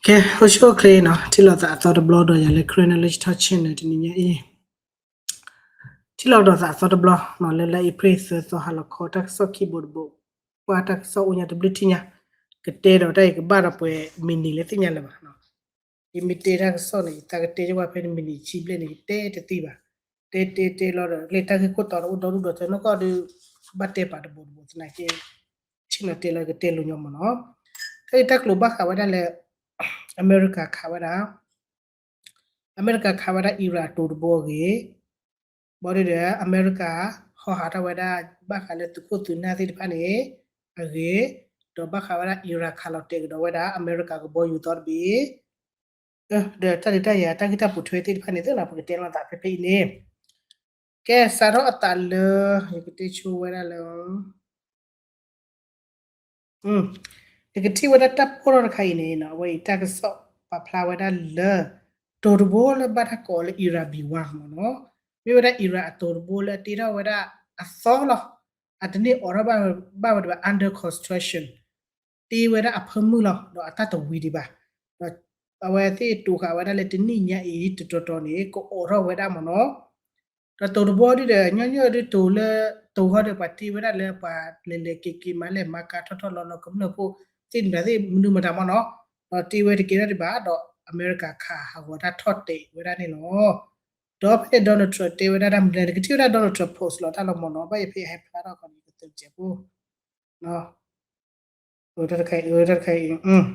ကဲ အိၣ်ဆူၣ်အိၣ်ချ့နီၤ, ထံၣ်လိာ်သးအသီတဘျီဒီးယၤလၢ Karen Knowledge Talk Channel တနံၤညါအံၤ, ထံၣ်လိာ်ကဒီးသးအသီတဘျီနီၤ, လၢလါအ့ဖြ့ၣ်သၢသီဟါလီၤခီ တၢ်ကစီၣ်ခံဘိတဘိ, ပှၤတၢ်ကစီၣ်အိၣ်ညါတဘျုးထံၣ်ညါ, ကတဲဒီးတၢ်အံၤကဘၣ်ဒီးပှဲၤမံးနံးလၢသ့ၣ်ညါလၢၤဘၣ်နီၤ. ယမ့ၢ်တဲတၢ်ကစီၣ်န့ၣ် ယသးကတဲယဝဲဖဲန့ၣ် မံးနံးဆံဘျဲၣ်န့ၣ် ယတဲတသ့ဘၣ်. တဲတဲတဲလီၤဒီး လၢတၢ်ဂ့ၢ်ခိၣ်တီန့ၣ် အိၣ်ဒီဒူၣ်ဒီထၢနီၢ်ကီၢ်ဒီး ဘၣ်တဲပာ်တဘိတဘိသနာ်က့ ဆ့ၣ်နီၤတဲလၢကတဲလိၤညီမးနီၤ. တၢ်ဂ့ၢ်တၢ်ကျိၤဘၣ်ဃးဝဲဒၣ်လၢ အမဲရကၤခးဝဲဒၣ် အမဲရကၤခးဝဲဒၣ် Iran အတိၤတဘိအဂ့ၢ်, ဘၣ်ဒီး အမဲရကၤ ဟီဟးထီၣ်ဝဲဒၣ် ဘၣ်ဃးလၢသုးခိၣ်သုးနၢ်သ့ၣ်တဖၣ်န့ၣ် အဂ့ၢ်, ဒီးဘၣ်ဃးဝဲဒၣ် Iran ခးလီၤတဲာ်ကဒီးဝဲဒၣ် အမဲရကၤကဘီယူၤသီတဘ့ၣ် ဒီးတၢ်ဒုးတၢ်ယၤ တၢ်ဂ့ၢ်တၢ်ပိာ်ထွဲသ့ၣ်တဖၣ်န့ၣ် သ့ၣ်နီၤပကတဲလိာ်သးဖဲဖဲအံၤန့ၣ်, ကဲစးထီၣ်အသးလၢ ယကတဲဆိဝဲဒၣ်လၢ ယကထံၣ်ဝဲဒၣ်တၢ်ပီၢ်ထီၣ်တခါအံၤန့ၣ် အဝဲအံၤတၢ်ကစီၣ်ပာ်ဖျါဝဲဒၣ်လၢ တိၤတဘိလၢဘၣ်တၢ်ကိးအီၤလၢ Iran B one မ့ၢ်နီၤ, မ့ၢ်ဝဲဒၣ် Iran အတိၤတဘိလၢအတ့ထီၣ်ဝဲဒၣ်အသီလီၤ. အတန့ၢ်အိးထီၣ်ဘၣ်ဝဲဒၣ် under construction တ့ဝဲဒၣ်အဖၢမုၢ်လီၤ ဒီးအတၢ်တဝံၤဒံးဘၣ်, ဒီးအဝဲသ့ၣ်တိၤဃာ်ဝဲဒၣ်လၢတနံၣ်ညါအံၤတတီၤတီၤန့ၣ် ကအိးထီၣ်ဝဲဒၣ်မ့ၢ်နီၤ. ဒီးတိၤတဘိဒုဒီး ညီညီဒုတိၤလၢ တိၤဃီဒီးပှၤတ့ဝဲဒၣ်လၢပှၤလဲၤလဲၤက့ၤက့ၤမၤလဲၣ်မၤကၤထီၣ်ထီၣ်လီၤလီၤကမျၢၢ်ဖိသ့ၣ်မတၤသ့ၣ်မနုၤမတၤမ့ၢ်နီၤ, ဒီးတ့ဝဲတကဲထီၣ်ဒံးဘၣ် ဒီးအမဲရကၤခးဟးဂီၤတၢ်ထီၣ်တဲာ်ဝဲဒၣ်န့ၣ်လီၤ. ဒီးဖဲန့ၣ် Donald Trump တဲဝဲဒၣ်တၢ်မနုၤလဲၣ် နကထံၣ်ဝဲဒၣ် Donald Trump post လီၤတၢ်လီၤမ့ၢ်နီၤ, ဘၣ်ယဖဲယဟဲဖျါထီၣ်ကီးန့ၣ် ယကသုးစဲးဖိ တၢ်တခါအံၤ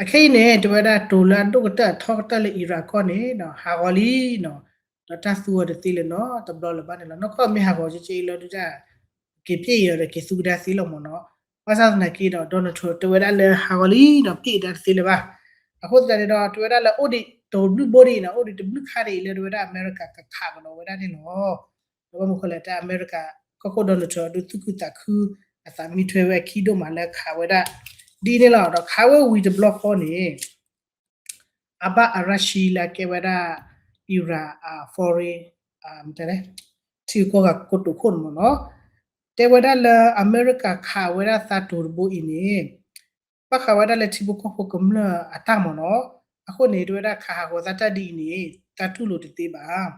အခဲအံၤန့ၣ် တဲဝဲဒၣ်တိၤလၢအဒိၣ်ကတၢၢ်အထီကတၢၢ်လၢ Iran ကီၢ်န့ၣ် ဟးဂီၤလံနီၤ, ဒီးတၢ်သူအီၤတသ့လၢၤနီတဘျီလၢၤဘၣ်န့ၣ်လီၤ. နီၢ်ကီၢ်မ့ၢ်ဟးဂီၤက့က့လီၤဒုတၢ် က့ၤပျဲအီၤဒီးက့ၤသူကဒါသ့လီၤမ့ၢ်နီၤ. ဘၣ်ဆၣ်သနာ်က့ဒီး Donald Trump တဲဝဲဒၣ်လၢဟးဂီၤလံနီၤ ပျဲအီၤတသ့လၢၤဘၣ်. အဃိသတးန့ၣ်ဒီး တဲဝဲဒၣ်လၢအိၣ်ဒံးတိၤဘျုးဘိဒံးနီၤ အိၣ်ဒံးတဘျုးခါဒံးလၢတဲဝဲဒၣ်အမဲရကၤကခးကဒီးဝဲဒၣ်န့ၣ်လီၤ. ဒီးဘၣ်မနုၤဃိလဲၣ် တၢ်အမဲရကၤ ကီၢ်ခိၣ် Donald Trump ဒုးသူၣ်ခုသးခု အသးမံထွဲဝဲအခံဒိၣ်မးလၢခးဝဲဒၣ် ဒ်န့ၣ်လီၤ. ဒီးခးဝဲဝံၤတဘျီဃီန့ၣ် အဘၣ်အရၣ်ရှံလၢအကဲဝဲဒၣ် Iran အ foreign ထံဂုၤကီၢ်ဂၤကိတိာ်ခိၣ်န့ၣ်မ့ၢ်နီၤ, တဲဝဲဒၣ်လၢအမဲရကၤခးဝဲဒၣ်သးတိၤတဘိအံၤန့ၣ် ဘၣ်ဃးဝဲဒၣ်လၢထံဖိကီၢ်ဖိကမျၢၢ်အတၢ်မ့ၢ်နီၤ. အဃိန့ၣ် တဲဝဲဒၣ်ခးဟးဂီၤသးတၢ်ဒ်အံၤန့ၣ် တၢ်တူၢ်လိာ်တသ့ဘၣ်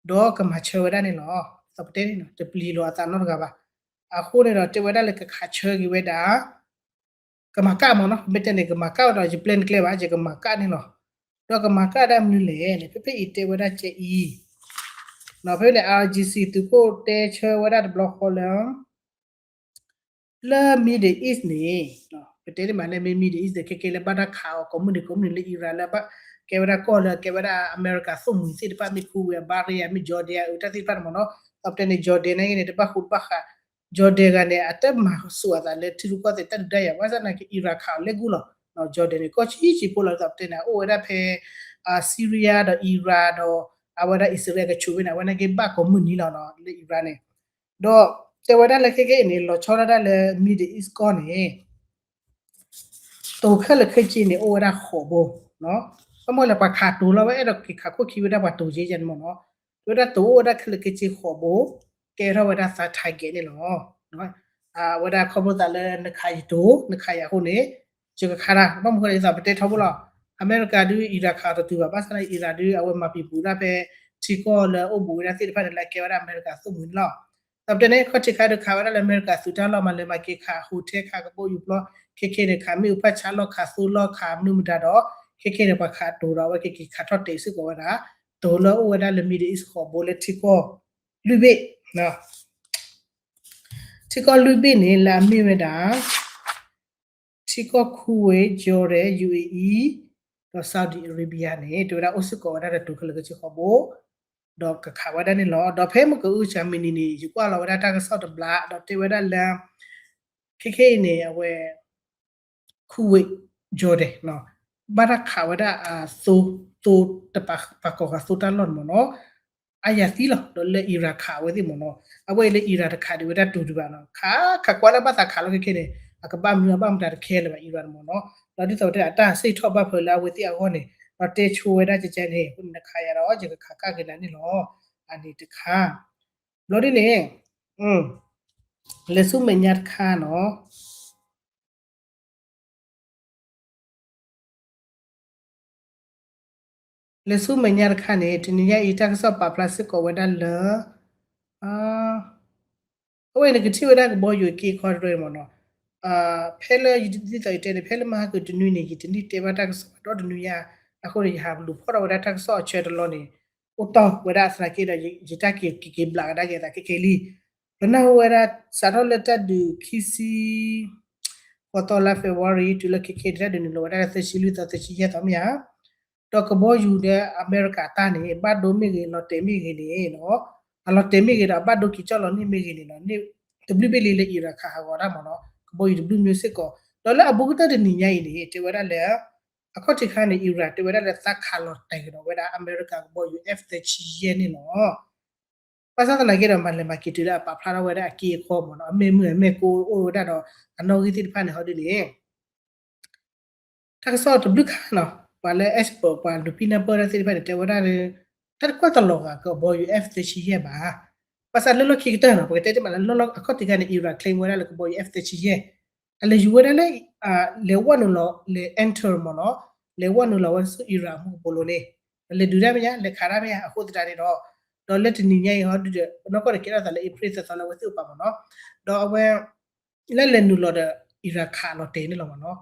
ဒီးကမၤဆၢဝဲဒၣ်န့ၣ်လီၤ. သးပတဲန့ၣ်နီၤ တပျံၤလိာ်အသးနီတဂၤဘၣ်. အဃိန့ၣ်ဒီးတဲဝဲဒၣ်လၢကခးဆၢက့ၤဝဲဒၣ် ကမၤကၣ်မ့ၢ်နီၤ, မ့ၢ်တဲန့ၣ် ကမၤကၣ်ဝဲဒီး ယပျဲနကျဲဘၣ် ယကမၤကၣ်န့ၣ်လီၤ. ဒီးကမၤကၣ်ဒၣ်မနုၤလဲၣ်န့ၣ် ဖဲဖဲအံၤတဲဝဲဒၣ်ကဲအံၤ ဖဲဖဲန့ၣ် I R G C သုးခိၣ်တဲဆၢဝဲဒၣ်တဘျီဃီလၢ လၢ Middle East န့ၣ် ပတဲန့ၣ်မးလၢမ့ၢ် Middle East န့ၣ် ခဲကဲလၢဘၣ်တၢ်ခးအီၤကိးမုၢ်နံၤကိးမုၢ်နံၤလၢ Iran လၢဘၣ် ကဲဝဲဒၣ်ကီၢ်လၢကဲဝဲဒၣ်အမဲရကၤသိၣ်မှံၤသ့ၣ်တဖၣ် မ့ၢ် Kuwait အ Bahrain မ့ၢ် Jordan အတၢ်သ့ၣ်တဖၣ်န့ၣ်မ့ၢ်နီၤ. သးပတဲန့ၣ် Jordan န့ၣ်ဂ့ၤန့ၣ် တဘၣ်ဃူတဘၣ်ဃး Jordan ဂၤန့ၣ် အတမၤစိးအသးလၢထံရူၢ်ကီၢ်သဲးတၢ်ဒုးတၢ်ယၤ ဘၣ်ဆၣ်သနာ်က့ Iran ခးအီၤလၢဂုၢ်လီၤ. Jordan န့ၣ် ကီၢ်ဆံးဆံးဖိလီၤ သးပတဲန့ၣ် အအိၣ်ဝဲဒၣ်ဖဲ Syria ဒီး Iran ဒီး အဝဲဒၣ် အံၣ်စရ့လးကဆူးဝဲန့ၣ် အဝဲန့ၣ်က့ဘၣ်ကိးမုၢ်နံၤလီၤနီၤ လၢ Iran န့ၣ် ဒီးတဲဝဲဒၣ်လၢခဲကဲအံၤန့ၣ် လီၤဆီဒၣ်တၢ်လၢ Middle East ကီၢ်န့ၣ် တိၤခဲလၢာ်ခဲဆ့န့ၣ် အိၣ်ဝဲဒၣ်ဃိးဘိ ဘၣ်မနုၤလဲၣ် ပှၤခးတိၤလီၤဝဲအဲၣ်ဒိးက့ၤခးခိၣ်ခံဝဲဒၣ်ပှၤတိၤက့ယဲန့ၣ်မ့ၢ်နီၤ, တဲဝဲဒၣ်တိၤအိၣ်ဝဲဒၣ်ခဲလၢာ်ခဲဆ့ဃိးဘိ ကဲထီၣ်ဝဲဒၣ်သး target န့ၣ်လီၤ. အဝဲဒၣ်ခီဖျိသးလၢနခးယတိၤ နခးယၤအဃိန့ၣ် ယကခးတၢ် ဘၣ်မနုၤဃိလဲၣ် ယသးပတဲထီဘိလီၤ. အမဲရကၤဒုး Iran ခးအီၤတတုၤဘၣ် ဘၣ်ဆၣ်န့ၣ် Iran ဒုး အဝဲမၤပံာ်ပူၤဒၣ်ဖဲ ထံကီၢ်လၢအအိၣ်ဘူးဝဲဒၣ်သ့ၣ်တဖၣ်န့ၣ် လၢအကဲဝဲဒၣ်အမဲရကၤသိၣ်မှံၤန့ၣ်လီၤ. သးပတဲန့ၣ် ခီၣ်ထံးခါဒုးခးဝဲဒၣ်လၢအမဲရကၤသုးတၢ်လီၢ် မၤလဲၤမၤက့ၤခး hotel ခးကဘီယူၤပျီ ခဲခဲန့ၣ် ခးမ့ၣ်အူဖၣ်ဆါလီၢ် ခးသိလီၢ်ခးမနုၤမတၤဒီး ခဲခဲန့ၣ် ပှၤခးတိၤဒီး အဝဲက့ၤက့ၤခးထီၣ်တဲာ်စ့ၢ်ကီးဝဲဒၣ် တိၤလၢအိၣ်ဝဲဒၣ်လၢ Middle East ဃိးဘိလၢထံကီၢ်လွံၢ်ဘ့ၣ် ထံကီၢ်လွံၢ်ဘ့ၣ်န့ၣ် လၢအမ့ၢ်ဝဲဒၣ် ထံကီၢ် Kuwait, Jordan, U A E ဒီး Saudi Arabia န့ၣ် တဲဝဲဒၣ်အိၣ်စ့ၢ်ကီးဝဲဒၣ်ဒီးတိၤခဲလၢာ်ခဲဆ့ဃိးဘိ ဒီးကခးဝဲဒၣ်န့ၣ်လီၤ. ဒီးဖဲမ့ၢ်ကအု Germany န့ၣ် ယကွၢ်လီၤဝဲဒၣ်တၢ်ကစီၣ်တဘျီ ဒီးတဲဝဲဒၣ်လၢ ခဲခဲအံၤန့ၣ် အဝဲ Kuwait, Jordan ဘၣ်တၢ်ခးဝဲဒၣ်အသိ သိတပၤ ပှၤကိးဂၤသိတၢ်လီၢ်န့ၣ်မ့ၢ်နီၤ, အါယၤသံလီၤ ဒီးလၢ Iran ခးအဝဲသ့ၣ်မ့ၢ်နီၤ, အဝဲအံၤလၢ Iran တခးဒံးဝဲဒၣ်တိၤဒံးဘၣ်နီၤ, ခး ခးကွၢ်လၢဘၣ်သးခးလီၤခဲခဲန့ၣ် အကဘၣ်မနုၤအဘၣ်မတၤတခဲလၢၤဘၣ် Iran န့ၣ်မ့ၢ်နီၤ, ဒီးဒ်သိးပတဲအတၢ်စံးထီၣ်ဘၣ်ဖဲလၢအဝဲသ့ၣ်အဂီၢ်န့ၣ် ဒီးတဲဆိဝဲဒၣ်ကကဲန့ၣ် အဃိန့ၣ် နခးယၤဒီး ယကခးကဒါက့ၤနၤန့ၣ်လီၤ, အန့ၣ်တခါ, ဘျီဒ်န့ၣ် လဲၤဆူမဲာ်ညါတခါနီၤ. လၢဆူမဲာ်ညါတခါန့ၣ် တနံၤညါအံၤတၢ်ကစီၣ်ပာ်ဖျါစ့ၢ်ကီးဝဲဒၣ်လၢ အဝဲန့ၣ်ကထံၣ်ဝဲဒၣ်ကဘီယူၤက့အခီတရၢမ့ၢ်နီၤ, ဖဲလၢဒ်သိးယတဲန့ၣ် ဖဲလၢမဟါကတနွံန့ၣ် ယတန့ၢ်တဲဘၣ်တၢ်ကစီၣ်ဒီတနွံညါ, အဃိန့ၣ် ယဟးလူၤဖီၣ်ထီၣ်ဝဲဒၣ်တၢ်ကစီၣ်အဆၢတလီၢ်န့ၣ် အိၣ်တီၢ်ဝဲဒၣ်သနာ်က့ဒီး ယတၢ်က့ၤက့ၤဘျးကဒါက့ၤသးခဲခဲလံ. ပနၢ်ဟူဝဲဒၣ် စးထီၣ်လၢတၢ်ဒုးခံဆံ ဃိးသီလါ February တုၤလၢခဲခဲန့ၣ် တၢ်ဒုးနုာ်လီၤဝဲဒၣ်လၢသၢဆံလွံၢ်သီ သၢဆံယဲၢ်သီမ့ၢ်ဧါ ဒီးကဘီယူၤဒီးအမဲရကၤတၢ်န့ၣ် ဘၣ်ဒိမ့ၢ်ဂ့ၤ လီၤတဲာ်မ့ၢ်ဂ့ၤန့ၣ်နီၤ, အလီၤတဲာ်မ့ၢ်ဂ့ၤဒီး အဘၣ်ဒိက့ၤကၠီၣ်လီၤန့ၢ်မ့ၢ်ဂ့ၤန့ၣ်နီၤ, တဘျုးဘ့ၣ်လံလၢ Iran ခးဟးဂီၤတၢ်မ့ၢ်နီၤ, ကဘီယူၤတဘျုးမ့ၢ်စ့ၢ်ကီး, ဒီးလၢအဘူးကတၢၢ်တနံၤညါအံၤန့ၣ် တဲဝဲဒၣ်လၢ အခီၣ်ထံးခါန့ၣ် Iran တဲဝဲဒၣ်လၢသးခးလီၤတဲာ်ကဒီးဝဲဒၣ်အမဲရကၤကဘီယူၤ F သၢဆံယဲၢ်န့ၣ်လီၤ. ဘၣ်ဆၣ်သနာ်က့ဒီး မၤလဲၤမၤက့ၤတုၤလၢအပာ်ဖျါထီၣ်ဝဲဒၣ်အက့အခီမ့ၢ်နီၤ, အမ့ၢ်မုၢ်အမ့ၢ်ကိအိၣ်ဝဲဒၣ်ဒီး အနီၣ်ဂံၢ်သ့ၣ်တဖၣ်န့ၣ် ဟီဒ်န့ၣ် တၢ်ကစီၣ်တဘျုးခါနီၤ, ပှၤလၢ expert ပှၤလူၤဖံနၢ်ပၢၢ်တၢ်သ့ၣ်တဖၣ်န့ၣ် တဲဝဲဒၣ်လၢ တၢ်တကွၢ်တလီၤဂာ်ကဘီယူၤ F သၢဆံယဲၢ်ဘၣ်. ဘၣ်ဆၣ်လၢလီၢ်ခံကတၢၢ်နီၤ ပကတဲတ့ၢ်မးလၢလီၢ်လီၢ်အခီၣ်ထံးခါန့ၣ် Iran claim ဝဲဒၣ်လၢကဘီယူၤ F သၢဆံယဲၢ် အလဲၤယူၤဝဲဒၣ်လၢ လဲၤဝဲနုာ်လီၤ လဲၤ enter မ့ၢ်နီၤ, လဲၤဝဲနုာ်လီၤဝဲဆူ Iran အမူကပိာ်လိၤန့ၣ်, လဲၤဒုးတၢ်မ့ၢ်ညါ လဲၤခးတၢ်မ့ၢ်ညါ အဃိသတးန့ၣ်ဒီး, ဒီးလၢတနံၤညါအံၤဟီဒုးဒီး နီၢ်ကီၢ်န့ၣ်ကဲထီၣ်သးလၢ April သၢသီလၢအဝဲသ့ၣ်အိၣ်ပာ်မ့ၢ်နီၤ, ဒီးအဝဲ လၢလဲၤနုာ်လီၤဒီး Iran ခးလီၤတဲာ်န့ၣ်လီၤမ့ၢ်နီၤ.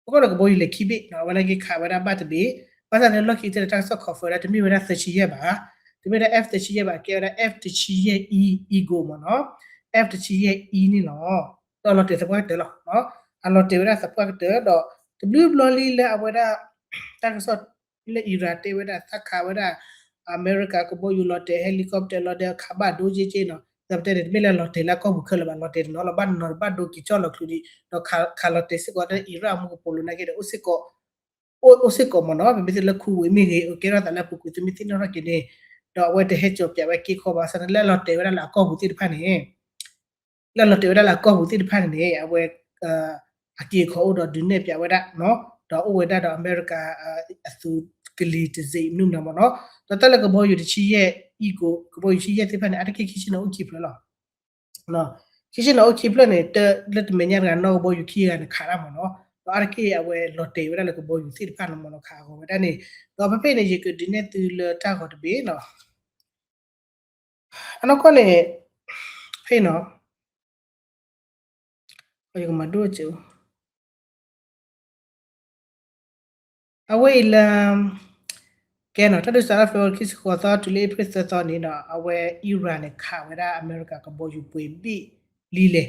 အဃိဒီးကဘီယူၤလဲၤခံဘ့ၣ်နီၤ, အဝဲနာ်က့ခးဝဲဒၣ်ဘၣ်တဘ့ၣ်, ဘၣ်ဆၣ်လၢလီၢ်ခံကတၢၢ်တၢ်ကစီၣ် confirm ဒၣ် တမ့ၢ်ဝဲဒၣ်သၢဆံယဲၢ်ဘၣ်, တမ့ၢ်ဝဲဒၣ် F သၢဆံယဲၢ်ဘၣ်, ကဲဝဲဒၣ် F တဆံယဲၢ် E Eagle မ့ၢ်နီၤ, F တဆံယဲၢ် E န့ၣ်လီၤ. ဒီးလီၤတဲာ်သပှၢ်ကတၢၢ်လီၤ, အလီၤတဲာ်ဝဲဒၣ်သပှၢ်ကတၢၢ်ဒီး တဘျုးဘျီလံလၢအဝဲဒၣ် တၢ်ကစီၣ်လၢ Iran တဲဝဲဒၣ် သးခးဝဲဒၣ် အမဲရကၤကဘီယူၤလီၤတဲာ် helicopter လီၤတဲာ်ခးဘၣ်ဒိက့က့နီၤ, သပတဲန့ၣ် တမ့ၢ်လၢလီၤတဲာ်လၢအကီၢ်ပူၤခဲလၢာ်ဘၣ်, လီၤတဲာ်တနီၤလီၤဘၣ်နီၤ ဘၣ်ဒိက့ၤကၠီၣ်လီၤချုးဒံး, ဒီးခးလီၤတဲာ်စ့ၢ်ကီးလၢ Iran အမူကပိာ်လိၤနာ်က့ဒီး အိၣ်စ့ၢ်ကီး အိၣ်စ့ၢ်ကီးမ့ၢ်နီၤ, ပမ့ၢ်သ့ၣ်လၢ Kuwait မ့ၢ်ဂ့ၤ ကဲထီၣ်သးလၢအပူၤကွံာ် သုမ့ၢ်သ့ၣ်နီၣ်ထီၣ်က့ၤန့ၣ်, ဒီးအဝဲတဟဲကၠီၤပၠးဝဲက့ခီဘၣ်ဆၣ်န့ၣ် လၢအလီၤတဲာ်ဝဲဒၣ်လၢအကီၢ်ပူၤသ့ၣ်တဖၣ်န့ၣ် လၢအလီၤတဲာ်ဝဲဒၣ်လၢအကီၢ်ပူၤသ့ၣ်တဖၣ်န့ၣ်န့ၣ် အဝဲ အက့အခီအိၣ်ဒီးဒုးနဲၣ်ပၠးဝဲဒၣ်နီၤ, ဒီးအိၣ်ဝဲဒၣ်ဒီးအမဲရကၤ အသုးကလံၤတစ့းမနုၤမတၤမ့ၢ်နီၤ, ဒီးတၢ်လၢကဘီယူၤတဆံယဲၢ် Eagle ကဘီယူၤတဆံယဲၢ်သ့ၣ်တဖၣ်န့ၣ် အါတက့ၢ်ခံဆံန့ၣ်အိၣ်ခံဖျၢၣ်လီၤ. ခံဆံန့ၣ်အိၣ်ခံဖျၢၣ်န့ၣ် တၢ်လၢတမဲာ်ညါတဂၤနီၢ်ကဘီယူၤခံဂၤန့ၣ်ခးတၢ်မ့ၢ်နီၤ, ဒီးအါတက့ၢ်အဝဲလီၤတဲာ်ဝဲဒၣ်လၢကဘီယူၤသ့ၣ်တဖၣ်န့ၣ်မ့ၢ်နီၤ ခးအဂီၤဝဲဒၣ်န့ၣ်, ဒီးဖဲဖဲအံၤန့ၣ် ယကဒုးနဲၣ်သုလၢတၢ်ဂီၤတဘ့ၣ်နီၤ အနီၢ်ကီၢ်န့ၣ် ဖဲအံၤနီၤ ယကမၤဒိၣ်စဲး အဝဲအံၤလၢ ကဲနီၤ တၢ်ဒုးစးထီၣ် February ခံဆံဃိးသီ တုၤလၢ April သၢသီန့ၣ်ဒီး အဝဲ Iran န့ၣ် ခးဝဲဒၣ်အမဲရကၤကဘီယူၤပှဲၤဘ့ၣ်လ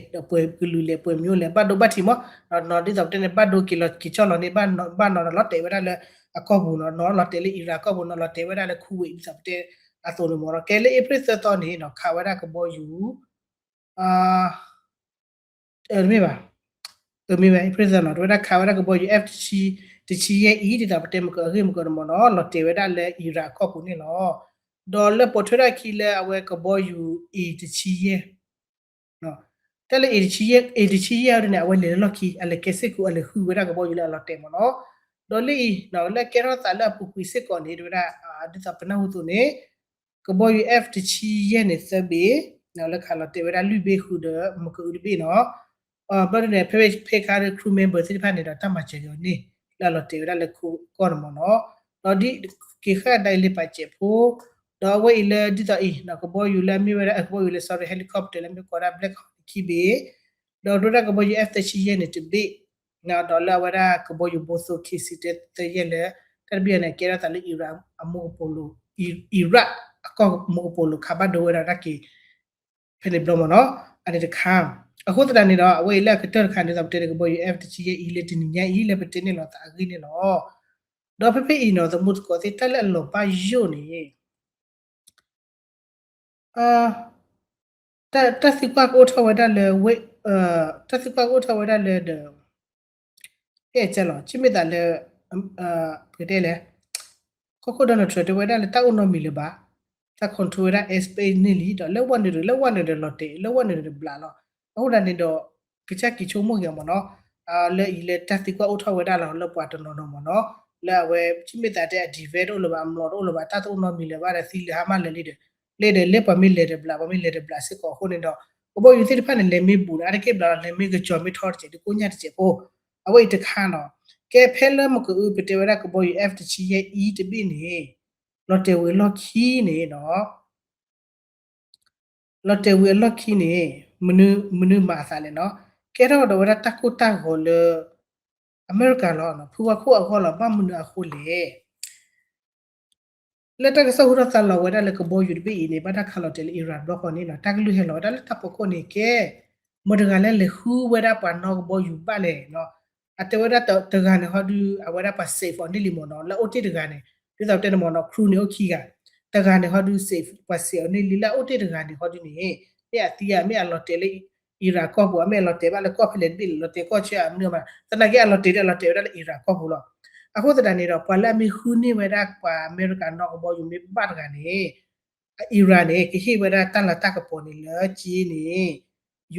ံလဲၣ် ဒီးပှဲၤကလုာ်လဲၣ် ပှဲၤမံၤလဲၣ် ဘၣ်ဒိဘၣ်ထံးမး, နီၤဒ်သိးပတဲန့ၣ် ဘၣ်ဒိက့ၤလီၤက့ၤကၠီၣ်လီၤန့ၣ် ဘၣ်နီၤဒီးလီၤတဲာ်ဝဲဒၣ်လၢအကီၢ်ပူၤနီၤ, နီၤလီၤတဲာ်လၢ Iran ကီၢ်ပူၤ နီၤလီၤတဲာ်ဝဲဒၣ်လၢ Kuwait ဒ်သိးပတဲအသိးန့ၣ်မ့ၢ်နီၤ, ကဲလၢ April သၢသီန့ၣ်နီၤ ခးဝဲဒၣ်ကဘီယူၤ တမ့ၢ်ဘၣ်, တမ့ၢ်ဘၣ် April သၢနီၤ တဲဝဲဒၣ်ခးဝဲဒၣ်ကဘီယူၤ F တဆံယဲၢ်အံၤ ဒ်သိးပတဲမ့ၢ်ကအဂ့ၢ်မ့ၢ်ကီးန့ၣ်မ့ၢ်နီၤ လီၤတဲာ်ဝဲဒၣ်လၢ Iran ကီၢ်ပူၤန့ၣ်လီၤ. ဒီးလၢပိာ်ထွဲထီၣ်အခံလၢအဝဲကဘီယူၤ A တဆံယဲၢ် တၢ်လၢ A တဆံယဲၢ် A တဆံယဲၢ်န့ၣ် အဝဲလဲၤလၢလီၢ်ခံ အလဲၤကဲစ့ၢ်ကီး အလဲၤဃုဝဲဒၣ်ကဘီယူၤလၢအလီၤတဲာ်မ့ၢ်နီၤ, ဒီးလၢအံၤ လၢကဲထီၣ်သးလၢအပူၤကွံာ်စ့ၢ်ကီးန့ၣ် တဲဝဲဒၣ် ဒ်သိးပနၢ်ဟူအသိးန့ၣ် ကဘီယူၤ F တဆံယဲၢ်န့ၣ် သၢဘ့ၣ် လၢခးလီၤတဲာ်ဝဲဒၣ်လွံၢ်ဘ့ၣ်ဃုာ်ဒီး မ့ၢ်ကအုတဘ့ၣ်နီၤ, ဘျီန့ၣ် ဖဲဖဲခါဒီး crew member သ့ၣ်တဖၣ်န့ၣ်ဒီး တၢ်မၤစၢၤက့ၤအီၤန့ၣ် လၢအလီၤတဲာ်ဝဲဒၣ်လၢခိကီၢ်န့ၣ်မ့ၢ်နီၤ, ဒီးဒ်က့ၤဃာ်ဒၣ်အံၤလၢပာ်စဲးဖိ ဒီးအဝဲအံၤလၢဒ်သိးအံၤ ကဘီယူၤလၢအမ့ၢ်ဝဲဒၣ် ကဘီယူၤလၢ sorry helicopter လၢမ့ၢ်ကိးဒၣ် Black Hawk န့ၣ်ခံဘ့ၣ်, ဒီးဒိၣ်ဒၣ်ကဘီယူၤ F သၢဆံယဲၢ်န့ၣ်တဘ့ၣ်, ဒီးလၢအဝဲဒၣ်ကဘီယူၤဘိသိ ခံဆံတသၢယဲၢ်လၢ တၢ်တဘ့ၣ်အံၤန့ၣ် ကဲထီၣ်သးလၢ Iran အမူကပိာ်လိၤ Iraq အကီၢ်မူကပိာ်လိၤခးဘၣ်ဒိဝဲဒၣ်တၢ်က့ၤ ဖဲန့ၣ်ဘျီမ့ၢ်နီၤ, အန့ၣ်တခါ, အဃိသတးန့ၣ်ဒီး အဝဲအံၤလၢအကတၢၢ်တခါန့ၣ် ဒ်သိးပတဲန့ၣ် ကဘီယူၤ F တဆံယဲၢ်အံၤလၢတနံၤညါအံၤလၢပတဲန့ၣ်လီၤသးအဂ့ၢ်န့ၣ်လီၤ. ဒီးဖဲဖဲအံၤနီၤ သမူသကိးသ့ၣ် တၢ်လၢအလီၤဘၣ်ယိၣ်န့ၣ် တၢ်သံကွၢ်ကအိၣ်ထီၣ်ဝဲဒၣ်လၢ တၢ်သံကွၢ်ကအိၣ်ထီၣ်ဝဲဒၣ်လၢဒီး ဖဲအကၢလီၤ ဆံမ့ၢ်သးလၢ ပကတဲလဲၣ် ကီၢ်ခိၣ် Donald Trump တဲဝဲဒၣ်လၢတၢ်အိၣ်နီတမံၤလၢၤဘၣ်, တၢ် control ဝဲဒၣ် airspace န့ၣ်လံ ဒီးလၢဝဲနုာ်ဒီး လၢဝဲနုာ်ဒီးလီၤတဲာ် လၢဝဲနုာ်ဒီးတဘျးလီၤ. အဃိဒၣ်န့ၣ်ဒီး ကစၢ်က့ၤဆိကမိၣ်က့ၤအီၤမ့ၢ်နီၤ, လၢအံၤလၢတၢ်သံကွၢ်အိၣ်ထီၣ်ဝဲဒၣ်လီၤ လၢပှၤတနီၤနီၤမ့ၢ်နီၤ, လၢအဝဲ ဆံမ့ၢ်သးတဲအ defense တအိၣ်လၢၤဘၣ် အမျိာ်တအိၣ်လၢၤဘၣ် တၢ်တအိၣ်နီတမံၤလၢၤဘၣ်ဒီး သံလၢၤဟါမၢ်လၢာ်လံဒီး လၢဒီးလၢပှၤမ့ၢ်လဲၤတဘျး ပှၤမ့ၢ်လဲၤတဘျးစ့ၢ်ကီးအဃိန့ၣ်ဒီး ကဘီယူၤသ့ၣ်တဖၣ်န့ၣ် လဲၤမ့ၢ်ဘူးန့ၣ် အါတက့ၢ်ဘျးလီၤ လဲၤမ့ၢ်ကစီၤမ့ၢ်ထီတစဲး တကိၣ်ညၣ်တစဲးဖိ, အဝဲအံၤတခါနီၤ, ကဲဖဲလၢမ့ၢ်ကအု ပတဲဝဲဒၣ်ကဘီယူၤ F တဆံယဲၢ်အံၤတဘ့ၣ်န့ၣ် လီၤတဲာ်ဝံၤအလီၢ်ခံန့ၣ်နီၤ လီၤတဲာ်ဝံၤအလီၢ်ခံန့ၣ် မနုၤမၤအသးလဲၣ်နီၤ, ကဲထီၣ်ဒီးဝဲဒၣ်တၢ်ကိၢ်တၢ်ဂီၤလၢ အမဲရကၤလီၤ, ဖုဝါခိၣ်အဂီၢ်လီၤ. ဘၣ်မနုၤအဃိလဲၣ် လၢတၢ်ကစီၣ်ဟူထီၣ်သါလီၤဝဲဒၣ်လၢကဘီယူၤတဘ့ၣ်အံၤန့ၣ် ဘၣ်တၢ်ခးလီၤတဲာ်လၢ Iran ဘျီဃီန့ၣ်နီၤ, တၢ်ကလုၢ်ဟဲလီၤဝဲဒၣ်လၢတၢ်ဖီခိၣ်န့ၣ်ကဲ မတၤတဂၤလၢလဲၤဃုဝဲဒၣ်ပှၤနီၣ်ကဘီယူၤဘၣ်လဲၣ်နီၤ. အတဲဝဲဒၣ်တဂၤန့ၣ်ဟီဒုး အဝဲဒၣ်ပှၤ safe အီၤန့ၢ်လံမ့ၢ်နီၤ, လၢအအိၣ်တ့ၢ်တဂၤန့ၣ် ဒ်သိးပတဲန့ၣ်မ့ၢ်နီၤ, crew န့ၣ်အိၣ်ခံဂၤ, တဂၤန့ၣ်ဟီဒုး safe ပှၤ safe အီၤန့ၢ်လံ, လၢအအိၣ်တ့ၢ်တဂၤန့ၣ်ဟီဒုးန့ၣ် မ့ၢ်အသံဧါ, မ့ၢ်အလီၤတဲာ်လၢ Iran ကီၢ်ပူၤဧါ, မ့ၢ်အလီၤတဲာ်ဘၣ်လၢကီၢ်ဖဲလဲၣ်တဘ့ၣ်လဲၣ်, လီၤတဲာ်ကီၢ်ဆၢဧါ, မနုၤမး, သနာ်က့အလီၤတဲာ်ဒီးအလီၤတဲာ်ဝဲဒၣ်လၢ Iran ကီၢ်ပူၤလီၤ. အဃိသတးန့ၣ်ဒီး ပှၤလၢအမ့ၢ်ဃုန့ၢ်ဝဲဒၣ်ပှၤအမဲရကၤနီၣ်ကဘီယူၤမ့ၢ်ဘၣ်တဂၤန့ၣ် Iran န့ၣ် ကဟ့ၣ်ဝဲဒၣ်တၢ်လၤတၢ်ကပီၤန့ၣ်လၢက့န့ၣ်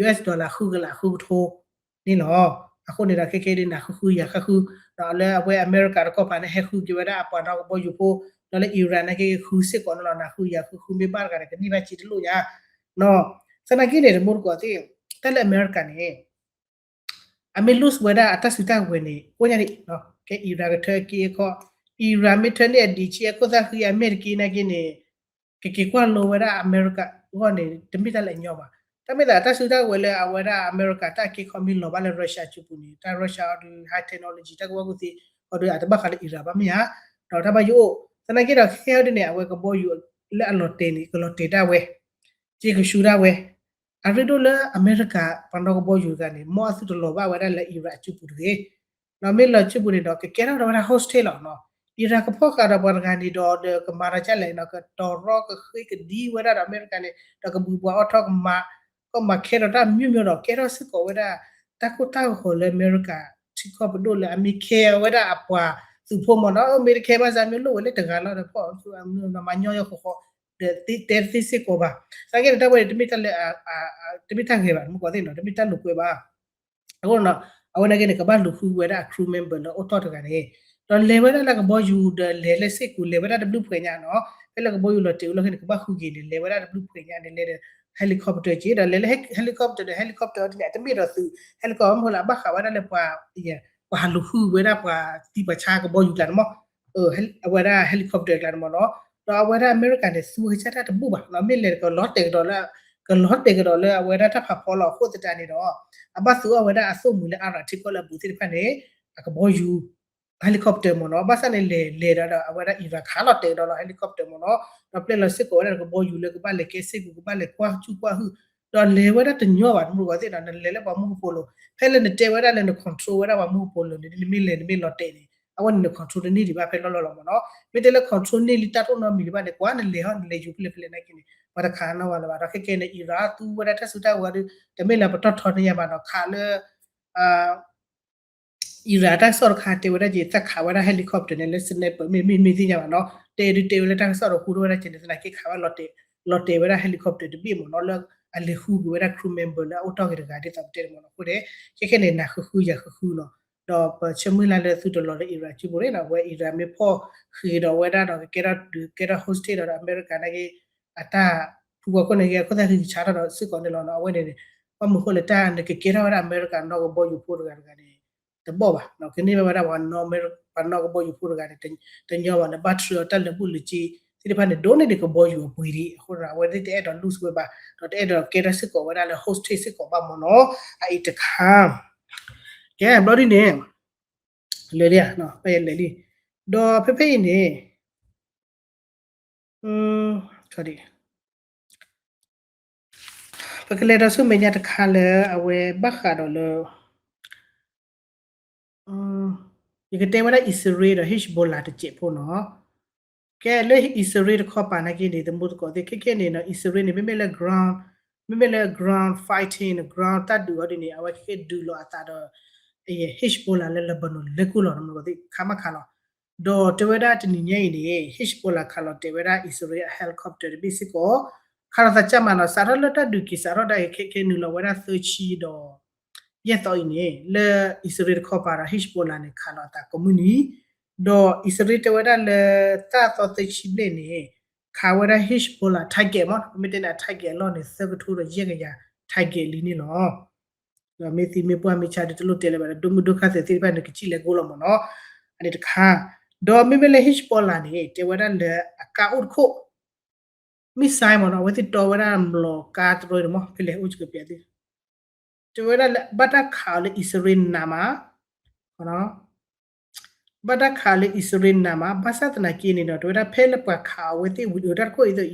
US dollar ဃုကလးဃုကထိန့ၣ်လီၤ. အဃိန့ၣ်ဒီးခဲကဲဒ်နၤဃုဃုယၤဃုဃု ဒီးလၢအဝဲအမဲရကၤတကီၢ်ပၤန့ၣ် ဟဲဃုက့ၤဝဲဒၣ်အပှၤနီၣ်ကဘီယူၤဖိ ဒီးလၢ Iran န့ၣ်က့ဃုစ့ၢ်ကီးန့ၣ်လီၤ, နၤဃုယၤဃုဃုမ့ၢ်ဘၣ်တဂၤန့ၣ် ကန့ၢ်ဘၣ်စ့တလိၣ်ညါနီၤ. သနာ်က့န့ၣ် တမူတကိးသ့ၣ် တၢ်လၢအမဲရကၤန့ၣ် အမ့ၢ် lose ဝဲဒၣ်အတၢ်စုတၢ်ဝဲၤန့ၣ် ကိးညါန့ၣ် ကဲ Iran ကထၢက့အခီ, Iran မ့ၢ်ထၢန့ၢ်အဒံးဆံးအခိၣ်သၣ်ဃံအမဲာ်တက့နာ်က့န့ၣ် ကက့ၤကွၢ်လိဝဲဒၣ်အမဲရကၤအဂီၢ်န့ၣ် တမ့ၢ်တၢ်လၢအညီဘၣ်. တၢ်မ့ၢ်သးတၢ်စုတၢ်ဝဲၤလၢအဝဲဒၣ်အမဲရကၤတၢ်က့ခီမ့ၢ်လီၤဘၣ်လၢ Russia စုပူၤန့ၣ် တၢ် Russia အီၤဒုး high technology တၢ်ကဝီၤကူၣ်သ့အီၤဒုး အတဘၣ်ဃးလၢ Iran ဘၣ်မ့ၢ်ဧါ, ဒီးတၢ်ဘၣ်ယိၣ်အိၣ် သနာ်က့ဒီးခဲအံၤဒ်န့ၣ် အဝဲကဘီယူၤလၢအလီၤတဲာ်န့ၣ် ကလီၤတဲာ်ဒၣ်ဝဲ က့ကဆူဒၣ်ဝဲ အရ့ဒိၣ်လၢအမဲရကၤပှၤနီၣ်ကဘီယူၤတဂၤန့ၣ် မ်အသုတလီၤဘၣ်ဝဲဒၣ်လၢ Iran အစုပူၤတဂ့ၤ. ဒီးမ့ၢ်လီၤစုပူၤန့ၣ်ဒီး ကကဲထီၣ်ဒီးဝဲဒၣ် hostage လီၤနီၤ. Iran ကဖီၣ်ဃာ်ဒီးပှၤတဂၤန့ၣ်ဒီး ဒီးကမၤဒီးကလဲၣ်နီၤ, ကတီၤရီကဃ့ကဒံဝဲဒၣ်ဒီးအမဲရကၤန့ၣ် ဒီးကဘုးပှၤအီၣ်ထီၣ်ကမၤ ကီၢ်မၤခဲဒီးတၢ်မျိုးမျိုးဒီး ကဲထီၣ်စ့ၢ်ကီးဝဲဒၣ် တၢ်ကိၢ်တၢ်ဂီၤလၢအမဲရကၤ ထံကီၢ်ပဒိၣ်လၢအမ့ၢ်ခဲအီၤဝဲဒၣ်အပှၤသုးဖိမ့ၢ်နီၤ, မ့ၢ်တခဲဘၣ်ဆၣ် မ့ၢ်လိၣ်ဝဲလၢတဂၤလီၤဒီးဖီၣ်မၤညီယီဃီဃီ ဒီးတဲတသ့စ့ၢ်ကီးဘၣ်. သနာ်က့န့ၣ် တၢ်ဝဲန့ၣ် တမ့ၢ်တၢ်လၢ တမ့ၢ်တၢ်ဂ့ၤဘၣ် မုၢ်ကီၢ်သ့ၣ်နီၤ, တမ့ၢ်တၢ်လိာ်ကွဲဘၣ်. အဃိနီၤ အဝဲနာ်က့န့ၣ် ကဘၣ်လူၤဃုဝဲဒၣ်အ crew member လၢအိၣ်တီၢ်တဂၤန့ၣ် ဒီးလဲၤဝဲဒၣ်လၢကဘီယူၤဒီးလဲၤလၢစ့ၢ်ကီး လဲၤဝဲဒၣ်တဘျုးဖှဲးညါနီၤ, ဖဲလၢကဘီယူၤလီၤတဲာ်ဝံၤလီၢ်ခံန့ၣ် ကဘၣ်ဃုက့ၤန့ၣ် လဲၤဝဲဒၣ်တဘျုးဖှဲးညါန့ၣ် လဲၤဒီး helicopter က့ၤ ဒီးလဲၤလၢ helicopter ဒီး helicopter အီၤဒ်န့ၣ် အတမ့ၢ်ဒီးသုး helicopter မ့ၢ်လၢအဘၣ်ဃးဝဲဒၣ်လၢပှၤ ပှၤဟးလူၤဃုဝဲဒၣ်ပှၤသံပှၤဆါကဘီယူၤကျါန့ၣ်မ့ၢ် အဝဲဒၣ် helicopter ကျါန့ၣ်မ့ၢ်နီၤ, ဒီးအဝဲဒၣ်အမဲရကၤန့ၣ် သူဝဲကစၢ်တၢ်တဘူၣ်ဘၣ်နီၤ, မ့ၢ်လဲၤကလီၤတဲာ်ကဒီးလၢ ကလီၤတဲာ်ကဒီးလၢအဝဲဒၣ်တၢ်ဖးဖီလီၤ. အဃိသတးန့ၣ်ဒီး အဘၣ်သူအီၤဝဲဒၣ်အသိၣ်မှံၤလၢအါရၤထံကီၢ်လၢအဘူးသ့ၣ်တဖၣ်န့ၣ် အကဘီယူၤ helicopter မ့ၢ်နီၤ, ဘၣ်ဆၣ်န့ၣ်လဲၤလဲၤဒီး အဝဲဒၣ် Iran ခးလီၤတဲာ်ကဒီးလီၤ helicopter မ့ၢ်နီၤ, ဒီးပျဲလီၤစ့ၢ်ကီးဝဲဒၣ်ကဘီယူၤလၢကဘၣ်လဲၤကဲစ့ၢ်ကီး ကဘၣ်လဲၤကွၢ်ဆူၣ်ကွၢ်ဟုၣ်, ဒီးလဲၤဝဲဒၣ်တညီဘၣ် တမူတကိးသ့ၣ်ဒီး နလဲၤလၢပှၤမူကပိာ်လိၤ ဖဲလၢနတဲဝဲဒၣ်လၢန control ဝဲဒၣ်ပှၤမူကပိာ်လိၤန့ၣ် နမ့ၢ်လဲၤနမ့ၢ်လီၤတဲာ်န့ၣ် အဝဲန့ၣ်န control တန့ၢ်ဒံးဘၣ်ဖဲလီၢ်လီၢ်လီၤမ့ၢ်နီၤ, မ့ၢ်တဲလၢ control န့ၢ်လံတၢ်တအိၣ်နီတမံၤဒံးဘၣ်န့ၣ် ကွၢ်နလဲၤဟီၣ်နလဲၤယူၤဖဲလဲၣ်ဖဲလဲၣ်နာ်က့န့ၣ် ပှၤတခးနီၣ်ဝဲလၢၤဘၣ်, ဒီးခဲကဲန့ၣ် Iran သူဝဲဒၣ်တၢ်စုတၢ်ဝဲၤဒီး တမ့ၢ်လၢပတီၢ်ထီန့ၢ်ယၤဘၣ်ဒီး ခးလၢ Iran တၢ်ကစီၣ်တခါတဲဝဲဒၣ်က့ၤ သးခးဝဲဒၣ် helicopter န့ၣ် လၢ sniper မ့ၢ်မ့ၢ်မ့ၢ်သ့ၣ်ညါဘၣ်နီၤ, တဲဒုးတဲဝဲလၢတၢ်ကစီၣ်ဒီးဟူထီၣ်ဝဲဒၣ်က့ၤန့ၣ် သနာ်က့ခးဝဲ လီၤတဲာ်ဝဲဒၣ် helicopter တဘ့ၣ်မ့ၢ်နီၤ လၢအလဲၤဃုက့ၤဝဲဒၣ် crew member လၢအအိၣ်တီၢ်က့ၤတဂၤဒ်သိးပတဲန့ၣ်မ့ၢ်နီၤ, အဃိန့ၣ် ခဲခဲန့ၣ် နၤဃုဃုယၤဃုဃုနီၤ, ဒီးပဆၢမုၢ်လၢ်လၢသုတလီၤလၢ Iran စုပူၤန့ၣ်နီၤ, အဝဲ Iran မ့ၢ်ဖီၣ်ဃ့ဒီးဝဲဒၣ်ဒီး ကကဲထီၣ်ဒုးကဲထီၣ် hostage ဒီး အမဲရကၤနာ်က့ အတၢ်ဖုဝဲခိၣ်န့ၣ်ဂ့ၤ အခိၣ်သၣ်ဃံကဆါထီၣ်ဒီးစ့ၢ်ကီးန့ၣ်လီၤနီၤ, အဝဲန့ၣ် ဘၣ်မနုၤဃိလဲၣ် တၢ်နကကဲထီၣ်ဝဲဒၣ်အမဲရကၤနီၣ်ကဘီယူၤဖိတဂၤတဂၤန့ၣ် တဘီၣ်ဘၣ်နီၤ, ကန့ၢ်ဘၣ်ဝဲဒၣ်ပှၤနီၣ်ကဘီယူၤဖိတဂၤန့ၣ် တညီဘၣ်လၢ ဘၣ်ထြၢအီၤတၢ်လၢာ်ဘူၣ်လၢာ်စ့သ့ၣ်တဖၣ်န့ၣ် ဒိၣ်န့ၢ်ဒံးကဘီယူၤအပှ့ၤဒံး, အဃိဒီး အဝဲသ့ၣ်တအဲၣ်ဒိး lose ဝဲဘၣ်, ဒီးတအဲၣ်ဒိးကဲထီၣ်စ့ၢ်ကီးဝဲဒၣ်လၢ hostage စ့ၢ်ကီးဘၣ်မ့ၢ်နီၤ, အအံၤတခါ, ကဲ ဘျီဒ်န့ၣ် လဲၤလံဧါ, ပယလဲၤလံ, ဒီးဖဲဖဲအံၤန့ၣ် ပကလဲၤဒီးဆူမဲာ်ညါတခါလၢအဝဲဘၣ်ဃးဒီးလၢ ယကတဲဝဲဒၣ်အံၣ်စရ့လးဒီး Hezbollah တစဲးဖိနီၤ, ကဲလၢအံၣ်စရ့လးတခီပၤနာ်က့န့ၣ် တမူတကိးသ့ၣ် ခဲခဲန့ၣ်နီၤ အံၣ်စရ့လးန့ၣ် မ့မ့ၢ်လၢ ground မ့မ့ၢ်လၢ ground fighting ground တၢ်ဒုးအီၤဒ်န့ၣ် အဝဲခဲခဲဒုးလီၤအသးဒီး Hezbollah လၢ Lebanon လဲၤကိၢ်လီၤ တမူတကိးသ့ၣ် ခးမးခးလီၤ, ဒီးတဲဝဲဒၣ်တနံၤညါအံၤန့ၣ် Hezbollah ခးလီၤတဲာ်ဝဲဒၣ်အံၣ်စရ့လးအ helicopter တဘ့ၣ်စ့ၢ်ကီး, ခးလီၤသးကၢ်မးနီၤ စးထီၣ်လၢတၢ်ဒုးက့ၤစးထီၣ်ဒၣ်အံၤ ခဲခဲနုာ်လီၤဝဲဒၣ်သၢဆံဒီး ယဲၢ်သီအံၤန့ၣ် လၢအံၣ်စရ့လးတခီပၤဒီး Hezbollah န့ၣ် ခးလီၤအသးကိးမုၢ်နံၤ, ဒီးအံၣ်စရ့လးတဲဝဲဒၣ်လၢသၣ်သီသၢဆံဘျဲၣ်န့ၣ် ခးဝဲဒၣ် Hezbollah target မ့ၢ် ပမ့ၢ်တဲန့ၣ် အ target အလီၢ်န့ၣ် သၢကထိဒီးယဲၢ်ကယၤ target လံန့ၣ်လီၤ. ဒီးမ့ၢ်သံမ့ၢ်ပှၢ်မ့ၢ်ဆါဒ်တလိၣ်တဲလၢၤဘၣ်ဒီး ဒိၣ်မုၢ်ဒိၣ်ခါသ့ၣ်တဖၣ်န့ၣ် ကစံၣ်လဲၤကိၢ်လီၤမ့ၢ်နီၤ, အန့ၣ်တခါ, ဒီးမ့မ့ၢ်လၢ Hezbollah န့ၣ် တဲဝဲဒၣ်လၢအကါအိၣ်တခိၣ် missile မ့ၢ်နီၤ အဝဲသ့ၣ်တီဝဲဒၣ်မျိာ်ကါတရၢန့ၣ်မ့ၢ် ဖဲလဲၣ်အိၣ်ကပျးသ့ၣ် တဲဝဲဒၣ်လၢဘၣ်တၢ်ခးအီၤလၢအံၣ်စရ့လးနးမး ဘၣ်တၢ်ခးအီၤလၢအံၣ်စရ့လးနးမး ဘၣ်ဆၣ်သနာ်က့န့ၣ်ဒီး တဲဝဲဒၣ်ဖဲလၢပှၤခးအီၤအဝဲသ့ၣ်ဝံၤဒီးတၢ်တခိၣ်အံၤသိး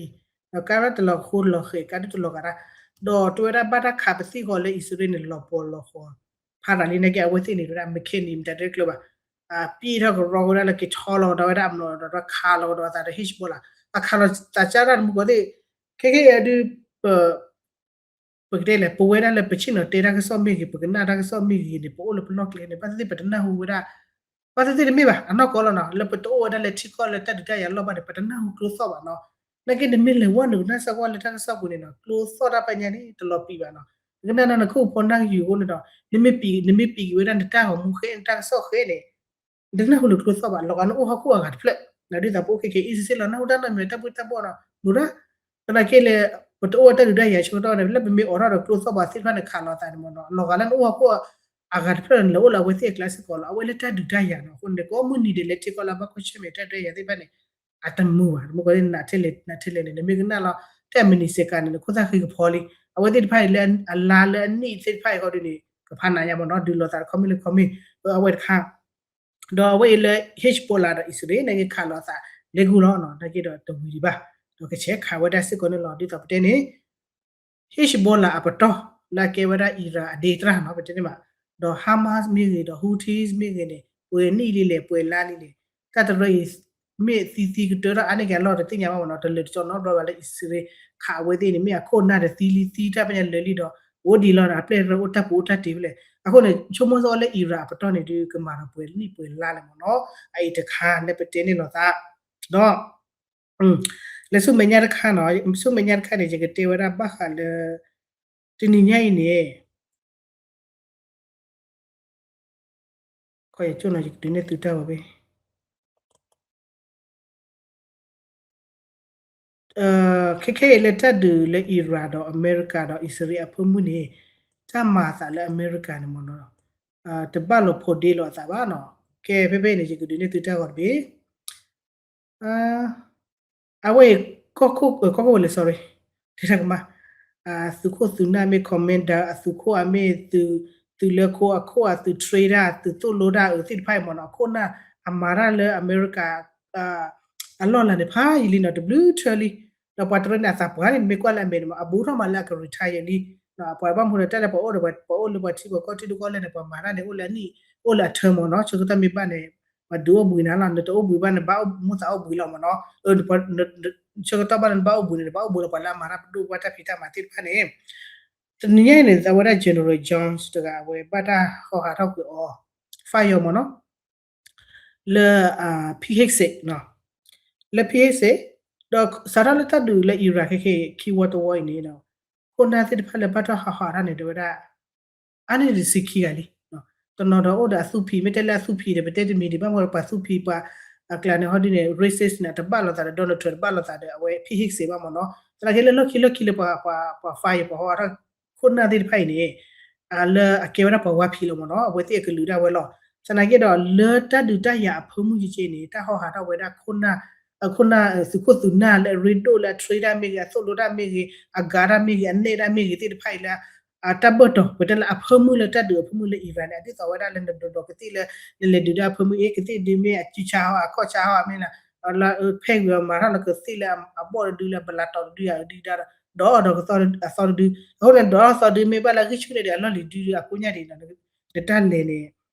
အံၤ ဒီးကါဒၣ်တလီၤဃိလီၤဃဲၤ ကါဒၣ်တလီၤဂာ်တၢ် ဒီးတဲဝဲဒၣ်ဘၣ်တၢ်ခးပသံၣ်ဃီလၢအံၣ်စရ့လးန့ၣ် လီၤပှီၤလီၤဃီ ဖးရၤလံနာ်က့ အဝဲသ့ၣ်န့ၣ် တဲဝဲဒၣ် mechanic မတၤတကျၢၤဘၣ် ပံၣ်ထီၣ်ကရီကဝဲဒၣ်လၢက့ၤထီလီၤကဒီးဝဲဒၣ်အမျိာ်ဒီးခးလီၤကဒီးအသးဒီး Hezbollah အခးလီၤသးကၢ်တၢ်တမူကီၢ်သ့ၣ် ခဲကဲအံၤဒုး ပ ပကတဲလဲၣ် ပဝဲဒၣ်လၢပဆ့ၣ်နီၤတဲတၢ်ကစီၣ်မ့ၢ်ဂ့ၤ ပကနၣ်တၢ်ကစီၣ်မ့ၢ်ဂ့ၤန့ၣ် ပအိၣ်လၢပလီၢ်ကျဲန့ၣ် ဘၣ်သ့ၣ်သ့ၣ်ပတနၢ်ဟူဝဲဒၣ် ဘၣ်သ့ၣ်သ့ၣ်တမ့ၢ်ဘၣ် အနီၢ်ကီၢ်လီၤနီၤ လၢပတအိၣ်ဝဲဒၣ်လၢထံကီၢ်လၢတၢ်ဒုးတၢ်ယၤလီၢ်ဘၣ်န့ၣ် ပတနၢ်ဟူကျိသီၣ်ဘၣ်နီၤ နာ်က့နမ့ၢ်လဲၤဝဲနကနၣ်စ့ၢ်ကီးလၢတၢ်ကစီၣ်ပူၤန့ၣ်နီၤ ကျိသီၣ်တၢ်ပညါန့ၣ် တလီၤပံာ်ဘၣ်နီၤ နကနၣ်နီၤနခိၣ်ဖိနၢ်ကယူၤအဃိန့ၣ်ဒီး နမ့ၢ်ပံာ် နမ့ၢ်ပံာ်က့ၤဝဲဒၣ်နတၢ်ဂီၤမူဃဲ နတၢ်ကစီၣ်ဃဲန့ၣ် နတနၢ်ဟူလၢကျိသီၣ်ဘၣ် လီၤဂာ်နအိၣ်ဟီၣ်ခိၣ်အဂၤတဖျၢၣ် ဒ်သိးပအိၣ်ခဲခဲအံၤစ့ၢ်ကီးလီၤ နၢ်ဟူတၢ်နီတမံၤတၢ်ဘှ့ၣ်တၢ်ဘှီၣ်နီၤ မူရၢ် သနာ်က့လၢ ပတအိၣ်ဝဲတၢ်ဒုးတၢ်ယၤဆၢကတီၢ်န့ၣ် လၢပမ့ၢ်အိးထီၣ်ဒီးကျိသီၣ်ဘၣ်သ့ၣ်တဖၣ်န့ၣ် ခးလီၤသးန့ၣ်မ့ၢ်နီၤ လီၤဂာ်လၢနအိၣ်ဟီၣ်ခိၣ်အဂၤတဖျၢၣ်န့ၣ် လဲၤအိၣ်လၢအဝဲသ့ၣ်အကျါစ့ၢ်ကီးလီၤ အဝဲလၢတၢ်ဒုးတၢ်ယၤနီၤ အဃိန့ၣ် ကိးမုၢ်နံၤဒဲးလၢထံကီၢ်လၢဘၣ်ကွၢ်ဆၢၣ်မဲာ်တၢ်ဒုးတၢ်ယၤသ့ၣ်တဖၣ်န့ၣ် အတမုာ်ဘၣ် မ့ၢ်ကီးနးထဲလဲၣ်နးထဲလဲၣ်န့ၣ် နမ့ၢ်ကနၣ်လီၤ ထဲအမံးနံးစဲးကၤန့ၣ် နခိၣ်သၣ်ဃံကဖီလံ အဝဲသ့ၣ်တဖၣ်အံၤလၢအလါလၢအနံၣ်သ့ၣ်တဖၣ်အံၤဃီဒုန့ၣ် ကဖးနးညါမ့ၢ်နီၤ ဒုးလိာ်သးတခီမ့ၢ်လၢခီမ့ၢ် အဝဲတခါ ဒီးအဝဲအံၤလၢ Hezbollah ဒီးအံၣ်စရ့လး နာ်က့ခးလီၤအသးလဲၤဂုာ်လီၤနီၤ နာ်က့ဒီးတဝံၤဒံးဘၣ် ဒီးကဆဲးခးဝဲဒၣ်စ့ၢ်ကီးန့ၣ်လီၤ ဒ်သိးပတဲန့ၣ် Hezbollah အပတီၢ် လၢအကဲဝဲဒၣ် Iran အဒ့တြၢ်နီၤ ပတဲန့ၣ်မး ဒီး Hamas မ့ၢ်ဂ့ၤ ဒီး Houthis မ့ၢ်ဂ့ၤန့ၣ် ပှဲၤနံၣ်လံလဲၣ် ပှဲၤလါလံလဲၣ် တၢ်တရၢအံၤ မ့ၢ်သံသံကတၢၢ်ထီၣ်အါန့ၢ်က့ၤအလီၢ်တသ့ၣ်ညါဘၣ်မ့ၢ်နီၤ တလၢာ်တကၠီနီတဘျီဘၣ်လၢအံၣ်စရ့လး ခးအဝဲသ့ၣ်န့ၣ် မ့ၢ်အခိၣ်နၢ်တသံလံသံတၢ်ပညါလၢာ်လံဒီး အိၣ်ဒံးလီၤဒီး အပျဲၢ်တရၢအိၣ်တၢ်ပူၤအိၣ်တၢ်တ့ၢ်ဖဲလဲၣ် အဃိန့ၣ် ဆိကမိၣ်စ့ၢ်ကီးလၢ Iran အပတီၢ်န့ၣ်ဒုး ကမၤဒီးပှဲၤနံၣ်ပှဲၤလါလဲၣ်မ့ၢ်နီၤ အအံၤတခါလၢပတဲန့ၣ်လီၤသး ဒီး လၢဆူမဲာ်ညါတခါနီၤ ဆူမဲာ်ညါတခါန့ၣ် ယကတဲဝဲဒၣ်ဘၣ်ဃးလၢ တနံၤညါအံၤန့ၣ် ခီယကၠိနီၤ ယကဒုးနဲၣ်သုတၢ်ဂီၤဖဲ ခဲခဲအံၤလၢတၢ်ဒုးလၢ Iran ဒီးအမဲရကၤဒီးအံၣ်စရ့လးအဖၢမုၢ်န့ၣ် တၢ်မၤအသးလၢအမဲရကၤန့ၣ်မ့ၢ်နီၤ တဘၣ်လိာ်ဖိးဒ့လိာ်အသးဘၣ်နီၤ ကဲဖဲဖဲန့ၣ် ယကဒုးနဲၣ်သုတၢ်ဂီၤတဘ့ၣ် အဝဲအံၤ ကီၢ်ခိၣ် ကီၢ်ခိၣ်ဝဲလဲၣ် sorry တဲတၢ်ကမၣ် သုးခိၣ်သုးနၢ်မ့ၢ် commander အသုးခိၣ်အမ့ၢ် သုးလၢခိအခိၣ် အသုး trader သုးသိၣ်လိတၢ်အုးသ့ၣ်တဖၣ်အံၤမ့ၢ်နီၤ အခိၣ်နၢ်အမၤတၢ်လၢအမဲရကၤ အလီၢ်လၤန့ၣ် ဖးယံာ်လံနီၤ တဘျုးထၢလံ ဒီးပှၤတရၢန့ၣ် အသးပှၢ်န့ၣ် နမ့ၢ်ကွၢ်လၢအမဲာ်န့ၣ်မ့ၢ် အဘူးထီၣ်မးလၢအက retire လံ ပှၤဘၣ်မနုၤဒီး တၢ်လၢပှၤအိၣ်ဒီး ပှၤအိၣ်လၢပှၤထံပှၤကီၢ်ထံဒိၣ်ကီၢ်လဲၢ်န့ၣ် ပှၤမၤတၢ်န့ၣ် အိၣ်လၢအနံၣ် အိၣ်လၢအထၢမ့ၢ်နီၤ ဆၢကတီၢ်မ့ၢ်ဘၣ်န့ၣ် ပှၤဒုးအိၣ်ဘှံးနၤလီၤ နတအိၣ်ဘှံးဘၣ်န့ၣ် ဘၣ်အိၣ်မူသးအိၣ်ဘှံးလီၤမ့ၢ်နီၤ ဆၢကတီၢ်ဘၣ်လၢနဘၣ်အိၣ်ဘှံးန့ၣ် နဘၣ်အိၣ်ဘှံးလီၤ ပှၤလၢအမၤတၢ်ပဒိၣ်ပှၤတၢ်ဖံးတၢ်မၤသ့ၣ်တဖၣ်န့ၣ် တနံၤညါအံၤန့ၣ် အဝဲဒၣ် General Jones တဂၤ အဝဲဘၣ်တၢ်ဟီဟးထီၣ်ကွံာ်အီၤ fire မ့ၢ်နီၤ လၢ ဖံဟ့ၣ်စ့း လၢဖံဟ့ၣ်စ့း ဒီးစးထီၣ်လၢတၢ်ဒုးလၢ Iran ခဲခဲ ခံဝီတဝီအံၤန့ၣ်ဒီး ခိၣ်နၢ်သ့ၣ်တဖၣ်လၢဘၣ်တၢ်ဟီဟးထီၣ်န့ၣ် တဲဝဲဒၣ် အါန့ၢ်တဆံခံဂၤလံ တနီၤဒီးအိၣ်ဒီးအသူၣ်ဖံး မ့ၢ်တဲလၢအသူၣ်ဖံးဒီး ပတဲတမံၤဒံးဘၣ်မ့ၢ် ပှၤသူၣ်ဖံးပှၤ အကျါန့ၣ် ဟီဒုန့ၣ် racist န့ၣ် တဘၣ်လိာ်သးဒီး Donald Trump တဘၣ်လိာ်သးဒီး အဝဲဖံဟ့ၣ်စ့းဘၣ်မ့ၢ်နီၤ သနာ်က့လၢလီၢ်ခံလီၢ်ခံလၢပှၤ ပှၤ fire ပှၤဟီဟးထီၣ် ခိၣ်နၢ်သ့ၣ်တဖၣ်အံၤန့ၣ် လၢအကဲဝဲဒၣ်ပှၤဝါဖံးလီၤမ့ၢ်နီၤ အဝဲသ့ၣ်အကလုာ်ဒၣ်ဝဲလီၤ သနာ်က့ဒီးလၢတၢ်ဒုးတၢ်ယၤအဖၢမုၢ်က့က့န့ၣ် တၢ်ဟီဟးထီၣ်ဝဲဒၣ်ခိၣ်နၢ် ခိၣ်နၢ်သုးခိၣ်သုးနၢ်လၢအရ့ဒိၣ်လၢအ trader မ့ၢ်ဂ့ၤ အသိၣ်လိတၢ်မ့ၢ်ဂ့ၤ အဂၤတၢ်မ့ၢ်ဂ့ၤ အနဲၣ်တၢ်မ့ၢ်ဂ့ၤသ့ၣ်တဖၣ်အံၤလၢ တၢ်ဘၢၣ်တီၤ ပတဲလၢအဖၢမုၢ်လၢတၢ်ဒုးအဖၢမုၢ်လၢ Iran န့ၣ် အဒ်သိးဝဲဒၣ်လၢနဒိးဒီးကသ့ၣ်လၢ နလဲၤဒုးဒၣ်အဖၢမုၢ်အ့ၣ် ကသ့ၣ်ဒုးမ့ၢ်အစုဆါဟီ အခီၣ်ဆါဟီ မ့ၢ်လၢ ဖဲဂ့ၤအီၤမၤထီၣ်လၢကသ့ၣ်လၢအဘီၣ်တဒုလၢအဘလးတီၤတဒုအဒုဒၣ်ဒီး ဒီးအီၣ်ဒီးအသီတဒု အဃိန့ၣ် ဒီးအီၣ်သီတဒုမ့ၢ်ဘၣ်လၢအဂံၢ်ဆူၣ်န့ၣ်ဒီးအလီၢ်လံၤဒုဒုအကိညၣ်ဒံး နတၢ်လဲၤန့ၣ်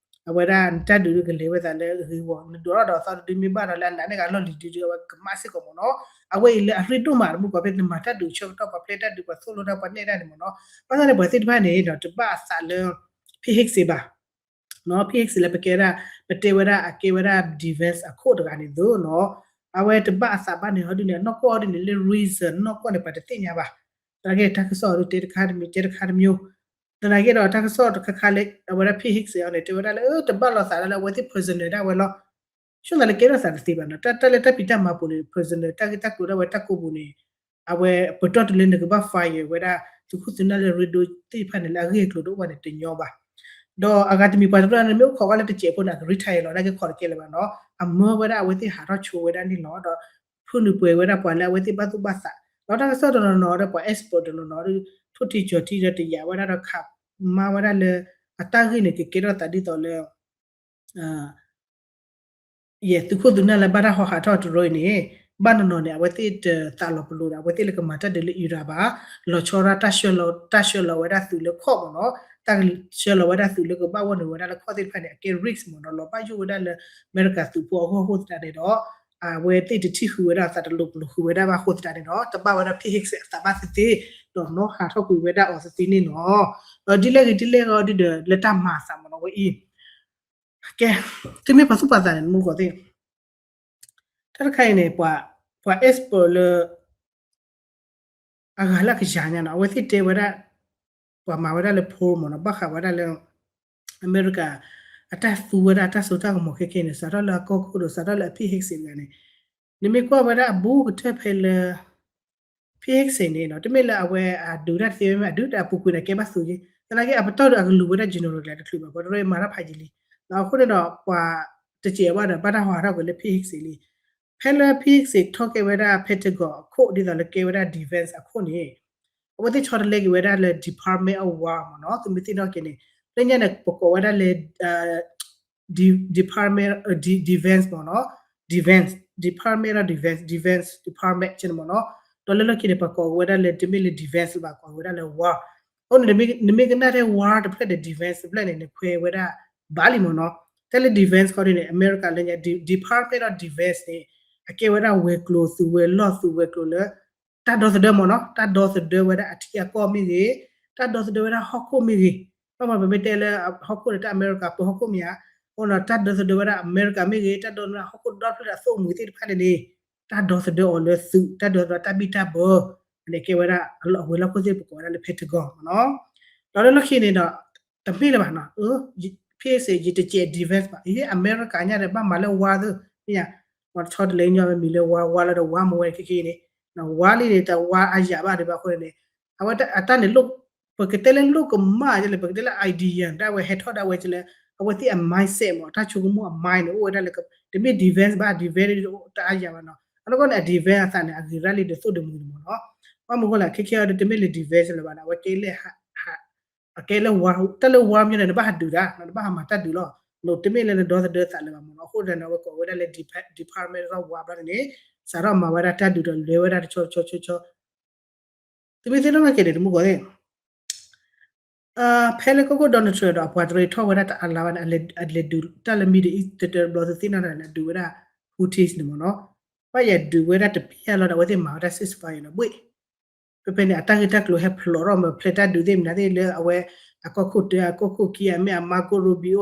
အဝဲဒၣ်နတၢ်ဒုးကလဲၤဝဲသးလၢအဂ့ၤဂီၢ် နဒိးထီၣ်ဒီးအသီတဒုမ့ၢ်ဘၣ်ဒီးလၢအနာ်န့ၢ်က့ၤအလီၢ်လံၤဒုဒုအဝဲကမၣ်စ့ၢ်ကီးမ့ၢ်နီၤ အဝဲအံၤလၢအရ့ဒိၣ်မးတမူကီၢ်ဖဲ နမၤတၢ်ဒုးဆၢကတီၢ်ပှၤဖျဲးတၢ်ဒုးပှၤသိၣ်လိတၢ်ပှၤနဲၣ်တၢ်န့ၣ်မ့ၢ်နီၤ ဘၣ်ဆၣ်န့ၣ်ပှၤသ့ၣ်တဖၣ်န့ၣ်ဒီးတဘၣ်အသးလၢ ဖံဟ့ၣ်စ့းဘၣ် ဖံဟ့ၣ်စ့းလၢပကဲဝဲဒၣ် ပတဲဝဲဒၣ်အကဲဝဲဒၣ် defense အခိၣ်တဂၤန့ၣ်သိးနီၤ အဝဲတဘၣ်အသးဘၣ်န့ၣ်ဟီဒုန့ၣ် အနီၢ်ကီၢ်ဟီဒုန့ၣ်လၢ reason နီၢ်ကီၢ်န့ၣ် ပှၤတသ့ၣ်ညါဘၣ် သနာ်က့တၢ်ကစီၣ်ဒုတဲတခါတမံၤ တဲတခါတမျိုး သနာ်က့ဒီးတၢ်ကစီၣ်တခါခါလၢ အဝဲဒၣ်ဖံဟ့ၣ်စ့းအီၤန့ၣ် တဲဝဲဒၣ်လၢ တဘၣ်လိာ်သးဒၣ်လၢအဝဲသ့ၣ် personal ဒၣ်ဝဲလီၤ ဆိသးလၢကဲထီၣ်သးတသ့ဘၣ်နီၤ တၢ်လၢတၢ်ဖံးတၢ်မၤပူၤန့ၣ် personal တၢ်ဂ့ၢ်တၢ်ကျိၤဒၣ်ဝဲတၢ်ကိးပူၤန့ၣ် အဝဲပတီၢ်တုၤလၢနကဘၣ် fire ဝဲဒၣ် သုးခိၣ်သုးနၢ်လၢရ့ဒိၣ်သ့ၣ်တဖၣ်န့ၣ် လၢအဂ့ၢ်အကျိၤဒိၣ်ဝဲန့ၣ် တညီဘၣ် ဒီးအဂၤတမံၤပှၤတရၢန့ၣ် မ့ၢ်အိၣ်ခိးကွၢ်လၢတစဲးဖိန့ၣ် အက retire လီၤ နာ်က့ခိးတကဲလၢၤဘၣ်နီၤ အမၢဝဲဒၣ်အဝဲသ့ၣ်ဟးထီၣ်ဆိဝဲဒၣ်န့ၣ်လီၤ. ဒီးဖုနုာ်ပှဲၤဝဲဒၣ်ပှၤလၢအဝဲသ့ၣ်ဘၣ်သူၣ်ဘၣ်သး ဒီးတၢ်ကစီၣ်တနီၤနီၤဒီးပှၤ expert တနီၤနီၤဒီး ထိၣ်ထံကၠီၤထံဒီးတယာ်ဝဲဒၣ်ဒီး ခးမါဝဲဒၣ်လၢ အတၢ်ဂ့ၢ်န့ၣ် ကကဲထီၣ်သးဒ်သိးလၢ ယဲၢ်သုးခိၣ်သုးနၢ်လၢဘၣ်တၢ်ဟီဟးထီၣ်တရၢအံၤန့ၣ် ဘၣ်နီၤနီၤန့ၣ် အဝဲသ့ၣ်တသးလီၤပလိာ်ဒီး အဝဲသ့ၣ်လၢကမၤတၢ်ဒုးလၢ Iran ဘၣ်, လီၤဆီဒၣ်တၢ်ဆှၢလီၤဝဲဒၣ်သုးလၢခီၣ်မ့ၢ်နီၤ, တၢ်ဆှၢလီၤဝဲဒၣ်သုးလၢကဘၣ်ဝဲနုာ်ဝဲဒၣ်လၢခီၣ်သ့ၣ်တဖၣ်န့ၣ် အကဲ risk မ့ၢ်နီၤ, လီၤဘၣ်ယိၣ်ဝဲဒၣ်လၢ အမဲရကၤသုးဖိအဂီၢ်အဃိသတးန့ၣ်ဒီး အဝဲသ့ၣ်တထံၣ်ဃုာ်ဝဲဒၣ်အသးတလိၤပလိၤဃုာ်ဝဲဒၣ်ဘၣ်အဃိသတးန့ၣ်ဒီး တဘၣ်ဝဲဒၣ် ဖံဟ့ၣ်စ့း အသးဘၣ်သ့သ့, ဒီးနီၤဟးထီၣ်ကွံာ်ဝဲဒၣ်အီၤသ့သ့န့ၣ်လီၤ. ဒီးဒ်လဲၣ်ဂ့ၤဒ်လဲၣ်ဂ့ၤဒ်ဒီး လၢတၢ်မၤအသးမ့ၢ်နီၤ ဝဲအံၤ ကဲ, သုမ့ၢ်ပှၤသူၣ်ပှၤသးန့ၣ် မူကီၢ်သ့ၣ် တၢ်တခါအံၤန့ၣ် ပှၤ ပှၤ expert လၢ အဂၤလၢအကယၤညါနီၤ အဝဲသ့ၣ်တဲဝဲဒၣ် ပှၤမၤဝဲဒၣ်လၢ poll မ့ၢ်နီၤ ဘၣ်ဃးဝဲဒၣ်လၢ အမဲရကၤ အတၢ်သူဝဲဒၣ်တၢ်စိတၢ်ကမီၤခဲခဲန့ၣ် စးထီၣ်လၢအကီၢ်ခိၣ်ဒီး စးထီၣ်လၢအ ဖံဟ့ၣ်စ့း တဂၤန့ၣ် နမ့ၢ်ကွၢ်ဝဲဒၣ်အဘူးကတၢၢ်ဖဲလၢ ဖံဟ့ၣ်စ့း န့ၣ်နီၤ တမ့ၢ်လၢအဝဲအဒုးတၢ်တသ့ဝဲမ့ၢ် အဒုးတၢ်အပူၤကွံာ်န့ၣ် အကဲဘၣ်သူက့, သနာ်က့အပတီၢ်ဒီးအကလူၤဝဲဒၣ် general တချုးဘၣ် ပှၤတရၢမၤတၢ်ဖးယံာ်လံ, အဃိန့ၣ်ဒီးပှၤတစဲးဘၣ်ဒီး ဘၣ်တၢ်ဟီဟးထီၣ်ကွံာ်လၢ ဖံဟ့ၣ်စ့း လံ. ဖဲလၢ ဖံဟ့ၣ်စ့း ထီၣ်ကဲဝဲဒၣ် Pentagon အခိၣ် ဒ်သိးလၢကဲဝဲဒၣ် defense အခိၣ်န့ၣ် အဝဲသ့ၣ်ဆီတလဲက့ၤဝဲဒၣ်လၢ Department of War မ့ၢ်နီၤ သုမ့ၢ်သ့ၣ်နီၣ်က့ၤန့ၣ် လၢညါန့ၣ် ပကိးဝဲဒၣ်လၢ Department, Defense မ့ၢ်နီၤ, Defense, Department of Defense, Defense Department န့ၣ်မ့ၢ်နီၤ, ဒီးလၢလီၢ်ခံန့ၣ် ပှၤကိးဝဲဒၣ်လၢ တမ့ၢ်လၢ Defense ဘၣ် ကိးဝဲဒၣ်လၢ War. အဃိန့ၣ် နမ့ၢ်ကနၣ်ထဲ War တဖျၢၣ်ဒီး Defense တဖျၢၣ်န့ၣ် နခွဲးဝဲဒၣ်ဘၣ်လံမ့ၢ်နီၤ, ထဲလၢ Defense ခီဒ်န့ၣ် အမဲရကၤလၢညါ Department of Defense န့ၣ် အကဲဝဲဒၣ်ဝဲၤကျိၤသုးဝဲၤလီၢ်သုးဝဲၤကျိၤလၢ တၢ်ဒီသဒၢမ့ၢ်နီၤ, တၢ်ဒီသဒၢဝဲဒၣ်အထံအကီၢ်မ့ၢ်ဂ့ၤ, တၢ်ဒီသဒၢဝဲဒၣ်ဟီၣ်ခိၣ်မ့ၢ်ဂ့ၤ, ဘၣ်မ့ၢ်ပမ့ၢ်တဲလၢဟီၣ်ခိၣ်န့ၣ် တၢ်အမဲရကၤပၢဟီၣ်ခိၣ်မ့ၢ်ဧါ, အဃိဒီး တၢ်ဒီသဒၢဝဲဒၣ်အမဲရကၤမ့ၢ်ဂ့ၤ, တၢ်ဒီသဒၢဟီၣ်ခိၣ်ဒီဖျၢၣ်ဒီးအသိၣ်အမှံၤသ့ၣ်တဖၣ်န့ၣ်န့ၣ် တၢ်ဒီသဒၢအီၤလၢသုး, တၢ်ဒီသဒၢတၢ်ဘံၣ်တၢ်ဘၢ, န့ၣ်ကဲဝဲဒၣ်အဝဲၤလီၢ်ခိၣ်သ့ၣ်ပကိးဝဲဒၣ်လၢ Pentagon မ့ၢ်နီၤ, ဒီးလၢလီၢ်ခံန့ၣ်ဒီး တမ့ၢ်လၢၤဘၣ်နီၤ, ဖံဟ့ၣ်စ့း ယတစဲး defense ဘၣ်, အမဲရကၤညါဒီးဘၣ်မၤလၢ War သ့ၣ်, မ့ၢ်ဧါ, ဆီတလဲညီမ့ၢ်မံၤလၢ War, War လီၤဒီး War မ့ၢ်ဝဲခဲခဲအံၤန့ၣ်, War လံန့ၣ် တ War အယၤဘၣ်ဒံးဘၣ်အဃိန့ၣ်, အဝဲအတၢ်န့ၣ် ပကတဲလၢလိၣ်ကမၣ်လၢ ပကတဲလၢ idea ဒၣ်ဝဲဟဲထီၣ်ဒၣ်ဝဲလၢ အဝဲသ့ၣ်အ mindset မ့ၢ် တၢ်ဆိကမိၣ်အ mind န့ၣ် အိၣ်ဝဲဒၣ်လၢ တမ့ၢ် defense ဘၣ်, defense တအါယၤဘၣ်နီၤ, အနီၢ်ကီၢ်န့ၣ် အ defense အသးန့ၣ် အဂ့ၤရၣ်လံဒီးသိၣ်ဒီးမှံၤန့ၣ်မ့ၢ်နီၤ, ဘၣ်မနုၤဃိလဲၣ် ခဲခဲအံၤဒီး တမ့ၢ်လၢ defense လၢၤဘၣ်နီၤ, အဝဲကဲလၢ အကဲလၢ war, တၢ်လၢ war မ့ၢ်န့ၣ် နဘၣ်ဟးဒုးတၢ်, နဘၣ်ဟးမၤတၢ်ဒုးလီၤ, နတမ့ၢ်လၢနဒီသဒၢသးလၢၤဘၣ်မ့ၢ်နီၤ, အဃိန့ၣ် အဝဲကိးဝဲဒၣ်လၢ Department of War ဘျီန့ၣ် စးထီၣ်မၤဝဲဒၣ်တၢ်ဒုးဒီးလဲၤဝဲဒၣ်တဆီဆီဆီဆီ, သုမ့ၢ်သ့ၣ်နီၣ်က့ၤန့ၣ် တမူကီၢ်သ့ၣ် ဖဲလၢကီၢ်ခိၣ် Donald Trump ဒီးအပှၤတရံးထီၣ်ဝဲဒၣ်တအါလါဘၣ်န့ၣ် အလဲၤဒုးတၢ်လၢ Middle East တတဘျီသုသ့ၣ်နီၣ်ဒီးလဲၤဒုးဝဲဒၣ် Houthis န့ၣ်မ့ၢ်နီၤ, ဘၣ်ယဲဒုးဝဲဒၣ်တပျၢ်လီၤဒီး အဝဲသ့ၣ်မၤဝဲဒၣ် ceasefire လီၤဘှ့ၣ်, ဖဲဖဲန့ၣ် အတၢ်ဂ့ၢ်တၢ်ကျိၤဟဲဖျိးထီၣ်မ့ၢ် ဖျဲးတၢ်ဒုးသ့ၣ်မနုၤသ့ၣ်လၢအဝဲ အကီၢ်ခိၣ်တၢ အကီၢ်ခိၣ်ခံ အမ့ၢ်အ Marco Rubio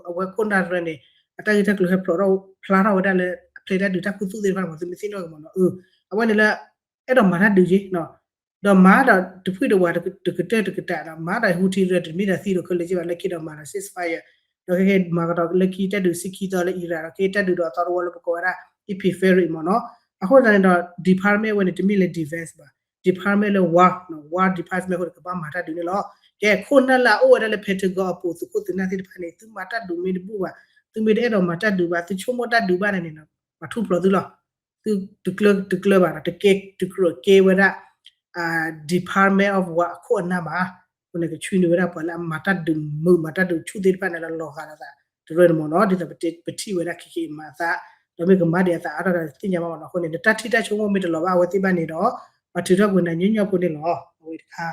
အဝဲခိၣ်နၢ်ရၢန့ၣ် အတၢ်ဂ့ၢ်တၢ်ကျိၤဟဲဖျိးထီၣ်ဖျါထီၣ်ဝဲဒၣ်လၢ အဖျဲးတၢ်ဒုးတၢ်ခူသူၣ်သ့ၣ်တဖၣ်မ့ၢ် သုမ့ၢ်သ့ၣ်နီၣ်က့ၤမ့ၢ်နီၤ, အဝဲန့ၣ်လၢ အဲၣ်ဒိးမၤတၢ်ဒုးက့ၤ ဒီးမၤဒီးတဖုၣ်တဝးတကတၢၢ်တကတၢၢ်ဒီး မၤဒီး Houthi တမ့ၢ်ဒီးသံဒီးခဲလၢာ်က့ဘၣ် လၢခံဒီးမၤဒီး ceasefire, ဒီးခဲကဲမၤကဒီးလၢခံတၢ်ဒုးဆံခံသီလၢ Iran ဒီးကဲတၢ်ဒုးဒီးအသီတဝီလၢပကိးဝဲဒၣ် Epic Fury မ့ၢ်နီၤ, အဃိသတးန့ၣ်ဒီး department ဝဲန့ၣ် တမ့ၢ်လၢ defense ဘၣ်, department လၢ war, war department အဃိန့ၣ် ကဘၣ်မၤတၢ်ဒုးန့ၣ်လီၤ. ကဲခိၣ်နၢ်လၢအအိၣ်ဝဲဒၣ်လၢ Pentagon အပူၤ သုးခိၣ်သုးနၢ်သ့ၣ်တဖၣ်န့ၣ် သုမၤတၢ်ဒုးမ့ၢ်တဘူၣ်ဘၣ်, သုမ့ၢ်တအဲၣ်ဒိးမၤတၢ်ဒုးဘၣ် သုဆိကမိၣ်တၢ်ဒုးဘၣ်န့ၣ်န့ၣ် ပှၤထူၣ်ဖျိးသုလီၤ. သုတကျၢတကျၢဘၣ်ဒီး တကဲတကြၢးကဲဝဲဒၣ် Department of War အခိၣ်အနၢ်ဘၣ်, အဃိန့ၣ် ကဆွံနုာ်ဝဲဒၣ်ပှၤလၢအမၤတၢ်ဒုးမုာ် မၤတၢ်ဒုးဆူၣ်သ့ၣ်တဖၣ်န့ၣ်လၢလီၤဂာ်ဒီးသး တရၢန့ၣ်မ့ၢ်နီၤ, ဒ်သိးပထံၣ်ဝဲဒၣ်ခဲကဲအံၤမၤအသး, ဒီးမ့ၢ်ကမၤဒံးအသးအါထီၣ်ဒီးသ့ၣ်ညါဘၣ်မ့ၢ်နီၤ, အဃိန့ၣ် နတၢ်ထံၣ်တၢ်ဆိကမိၣ်မ့ၢ်တလီၤဘၣ်အဝဲသ့ၣ်ဘၣ်န့ၣ်ဒီး ပှၤထုးထီၣ်ကွံာ်နၤညီညီဖိန့ၣ်လီၤ, အဝဲတခါ